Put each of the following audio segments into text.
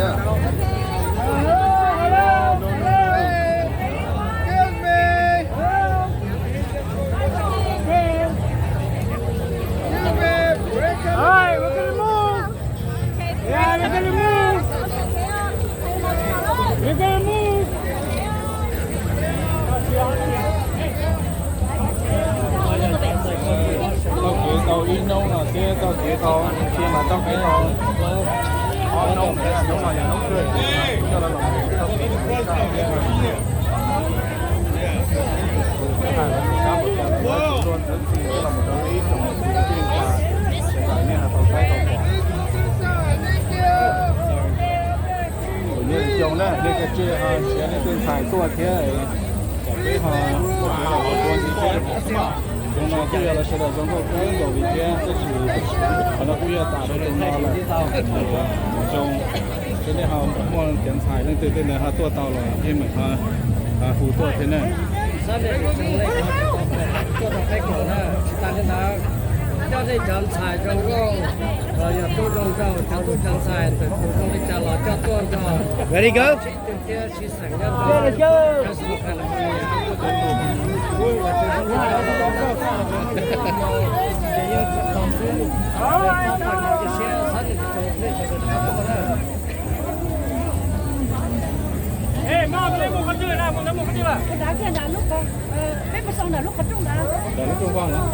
Excuse me. Excuse me. All right, we're gonna move. Yeah, we're gonna move. We're gonna move. Tau kev tau ib hnub no thiab tau kev tau cia mas tau kev tau ob hnub no yog hnub kawg coj los tau kev tau ib hnub no thiab. Tus hais los tus kab mus cas los tus luag ntxeev txim los mus rau ib tsoom tij ntxhais sawv daws nej ho tau saib tau pom. Tus nyuj xyoo na nej kav tsij ho nrhiav nej tej ntxhais tuaj thiab kom peb ho ua ntxiv thiab. Xyoo no kuj yog lawv sawv daws zoo nkauj kawg nkaus li thiab tab sis qhov no kuj yog tas rau xyoo no lawm. Xyoo ces nej ho muaj cov ntxhais leej twg tej ntawd ho tuaj tau los yeej meem ho hu tuaj thiab na. Tuaj rau peb kaum na, tsis tas li ntawd, coj nej cov ntxhais zoo nkauj los yog tub zoo nraug, cov tub cov ntxhais ntawm tus zoo li cas los coj tuaj nrog Ready, go. Sib tw thiab sib xeem nyob rau California. Ntawm lub rooj vag na. Peb mus sau ntawm lub rooj vag kiag.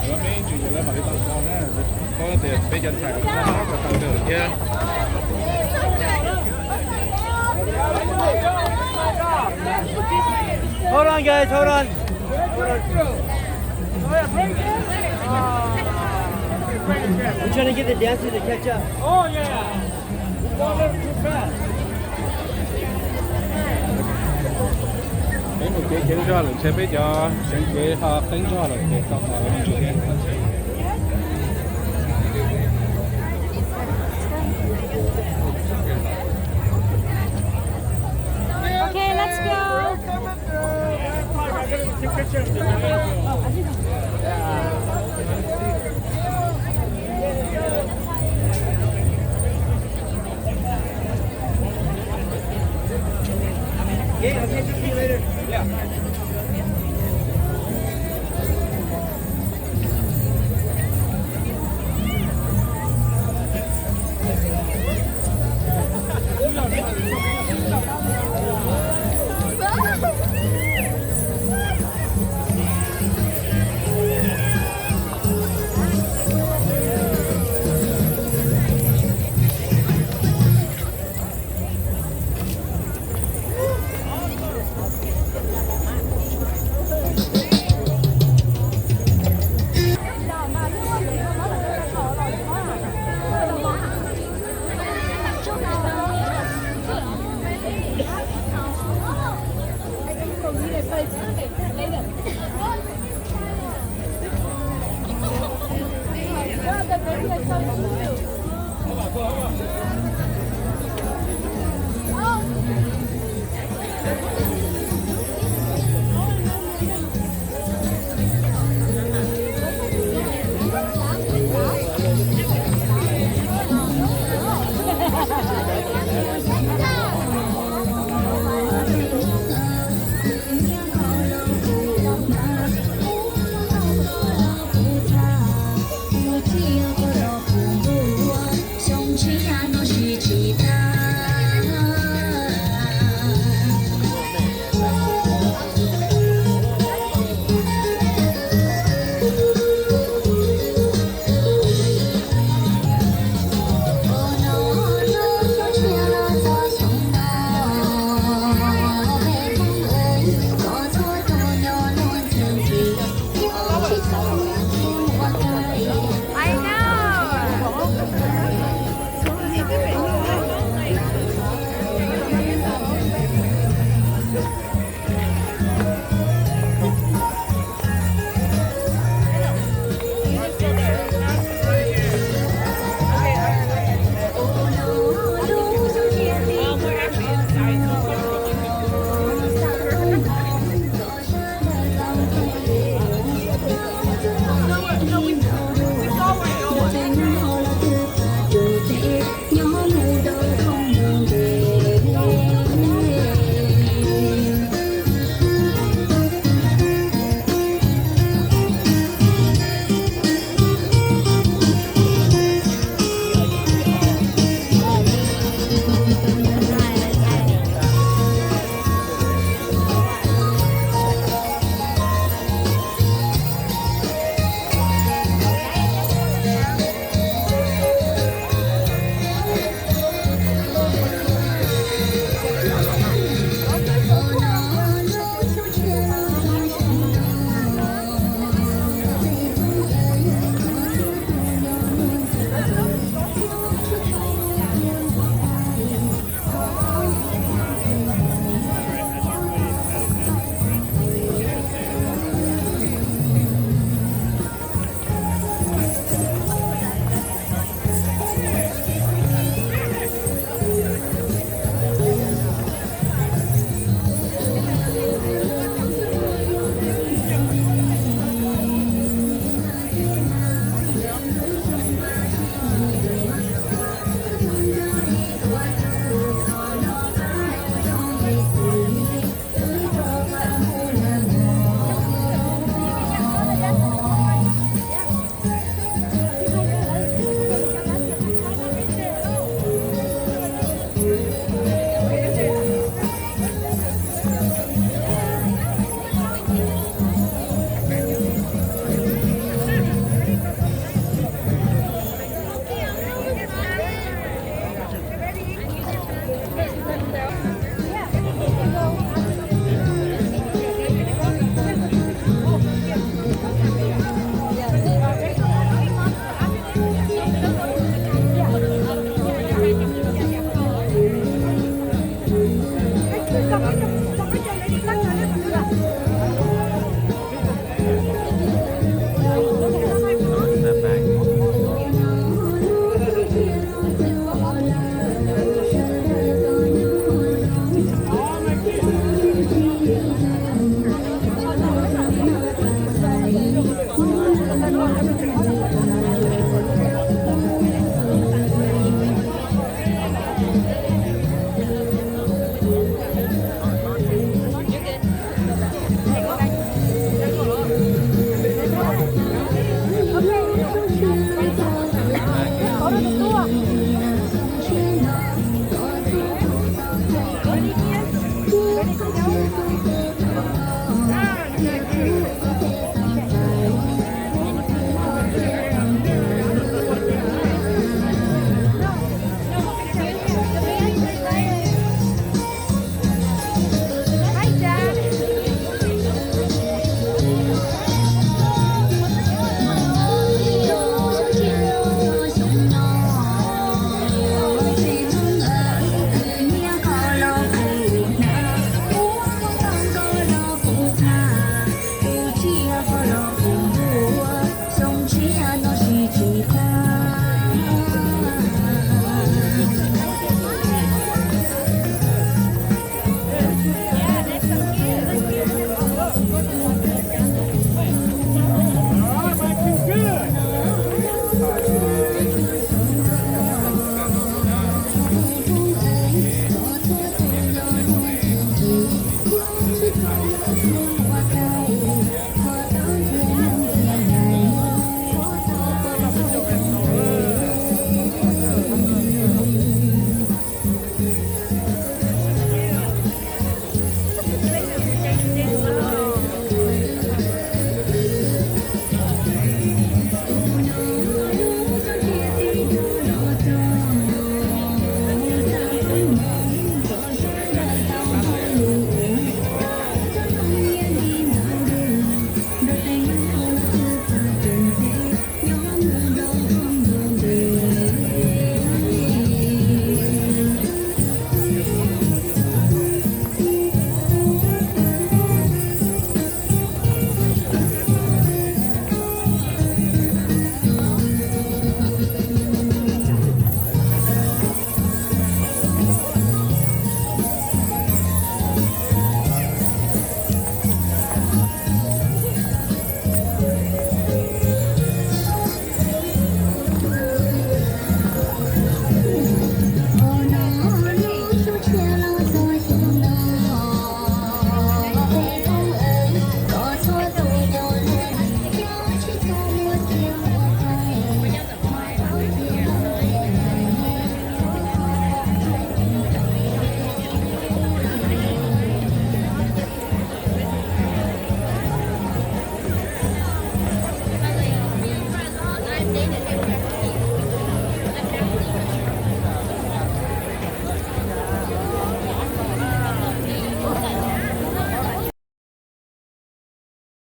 Peb ntsis ces lawv mam li tau so na, paub tias peb cov ntxhais kom tau ntawm thiab. Hold on, guys, hold on. We're trying to get the dancers to catch up. Peb mus kev kev zog lawm ntshe peb cov seev kev ho qeeb zog lawm ces tau tos lawv me ntsis thiab. Okay, let's go.